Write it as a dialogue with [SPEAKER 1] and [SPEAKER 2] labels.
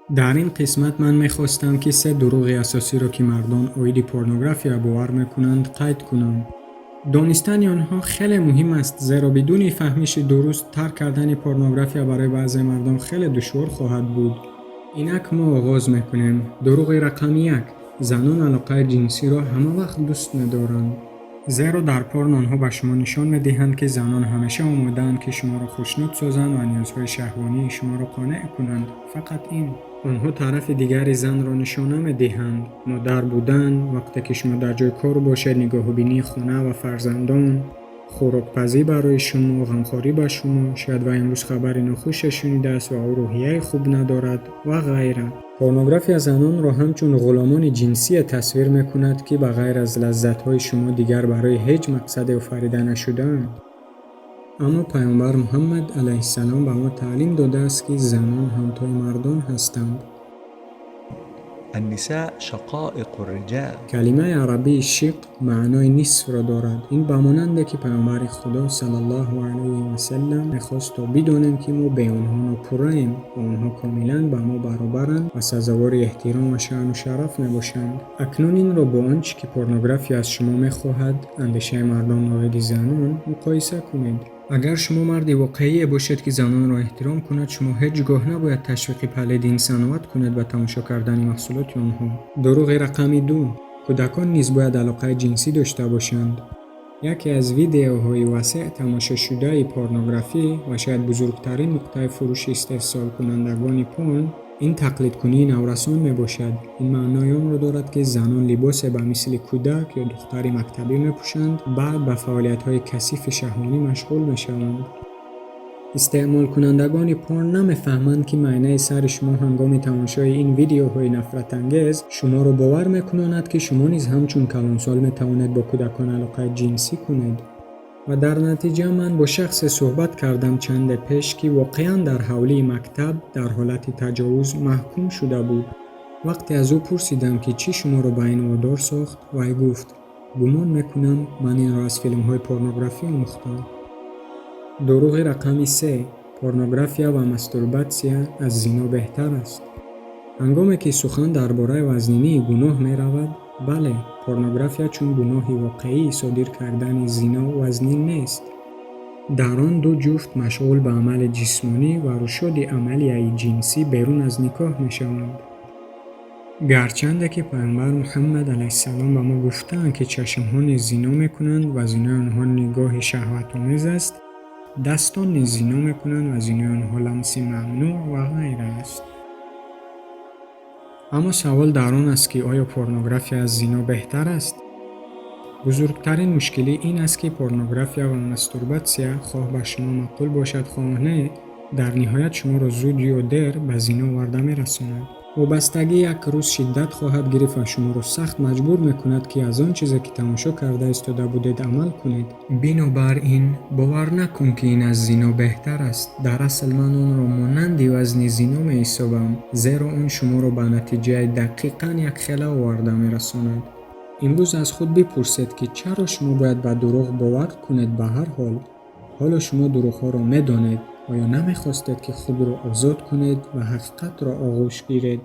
[SPEAKER 1] Дар ин қисмат ман мехостам, ки се дурӯғи асосиро, ки мардон оиди порнография бовар мекунанд, қайд кунам. Донистани онҳо хеле муҳим аст, зеро бидуни фаҳмиши дуруст тарк кардани порнография барои баъзе мардон хеле душвор хоҳад буд. Инак мо оғоз мекунем. Дурӯғи рақами 1: занон алоқаи ҷинсиро ҳама вақт дӯст медоранд. Зеро дар порн онҳо ба шумо нишон медиҳанд, ки занон ҳамеша омодаанд, ки шуморо хушнуд созанд ва ниёзҳои шаҳвонии шуморо қонеъ кунанд. Фақат ин. Онҳо тарафи дигари занро нишон намедиҳанд: модар будан, вақте ки шумо дар ҷои кор бошед, нигоҳубинии хона ва фарзандон, хӯрокпазӣ барои шумо, ғамхорӣ ба шумо, шояд вай имрӯз хабари нохуше шунидааст ва ӯ рӯҳияи хуб надорад ва ғайра. Порнография занонро ҳамчун ғуломони ҷинсие тасвир мекунад, ки ба ғайр аз лаззатҳои шумо дигар барои ҳеҷ мақсаде офарида нашудаанд. Аммо Пайғамбар Муҳаммад алайҳиссалом ба мо таълим додааст, ки занон ҳамтои мардон ҳастанд.
[SPEAKER 2] النساء شقائق الرجال.
[SPEAKER 1] Калимаи арабии шиқ маънои нисфро дорад. Ин ба монанде, ки Пайғамбари Худо саллаллоҳу алайҳи васаллам мехост, то бидонем, ки мо бе онҳо нопурраем ва онҳо комилан ба мо баробаранд ва сазовори эҳтиром ва шаъну шараф мебошанд. Акнун инро бо он чӣ ки порнография аз шумо мехоҳад, андешаи мардон оиди занон, муқоиса кунед. Агар шумо марди воқеие бошед, ки занонро эҳтиром кунад, шумо ҳеҷ гоҳ набояд ташвиқи палиди ин саноат кунед ба тамошо кардани маҳсулоти онҳо. Дурӯғи рақами 2: кӯдакон низ бояд алоқаи ҷинсӣ дошта бошанд. Яке аз видеоҳои васеъ тамошошудаи порнографӣ ва шояд бузургтарин нуқтаи фурӯши истеҳсолкунандагони порн ин тақлидкунии наврасон мебошад. Ин маънои онро дорад, ки занон либосе ба мисли кӯдак ё духтари мактабӣ мепӯшанд, баъд ба фаъолиятҳои касифи шаҳвонӣ машғул мешаванд. Истеъмолкунандагони порн намефаҳманд, ки майнаи сари шумо ҳангоми тамошои ин видеоҳои нафратангез шуморо бовар мекунонад, ки шумо низ ҳамчун калонсол метавонед бо кӯдакон алоқаи ҷинсӣ кунед. Ва дар натиҷа ман бо шахсе суҳбат кардам чанде пеш, ки воқеан дар ҳавлии мактаб дар ҳолати таҷовуз маҳкум шуда буд. Вақте аз ӯ пурсидам, ки чӣ шуморо ба ин водор сохт, вай гуфт: «Гумон мекунам, ман инро аз филмҳои порнографӣ омӯхтам». Дурӯғи рақами 3: порнография ва мастурбатсия аз зино беҳтар аст. Ҳангоме ки сухан дар бораи вазнинии гуноҳ меравад, бале, порнография чун гуноҳи воқеии содир кардани зино вазнин нест. Дар он ду ҷуфт машғул ба амали ҷисмонӣ ва рӯшоди амалияи ҷинсӣ берун аз никоҳ мешаванд. Гарчанде ки Пайғамбар Муҳаммад алайҳиссалом ба мо гуфтаанд, ки чашмҳо низ зино мекунанд ва зинои онҳо нигоҳи шаҳватомез аст, дастон низ зино мекунанд ва зинои онҳо ламси мамнӯъ ва ғайра аст. Аммо савол дар он аст, ки оё порнография аз зино беҳтар аст? Бузургтарин мушкилӣ ин аст, ки порнография ва мастурбатсия, хоҳ ба шумо маъқул бошад, хоҳ не, дар ниҳоят шуморо зуд ё дер ба зино оварда мерасонад. Вобастагӣ як рӯз шиддат хоҳад гирифт ва шуморо сахт маҷбур мекунад, ки аз он чизе, ки тамошо карда истода будед, амал кунед. Бинобар ин бовар накун, ки ин аз зино беҳтар аст. Дар асл ман онро монанди вазни зино меҳисобам, зеро он шуморо ба натиҷаи дақиқан якхела оварда мерасонад. Имрӯз аз худ бипурсед, ки чаро шумо бояд ба дурӯғ бовар кунед. Ба ҳар ҳол, ҳоло шумо дурӯғҳоро медонед. Оё намехостед, ки худро озод кунед ва ҳақиқатро оғӯш гиред?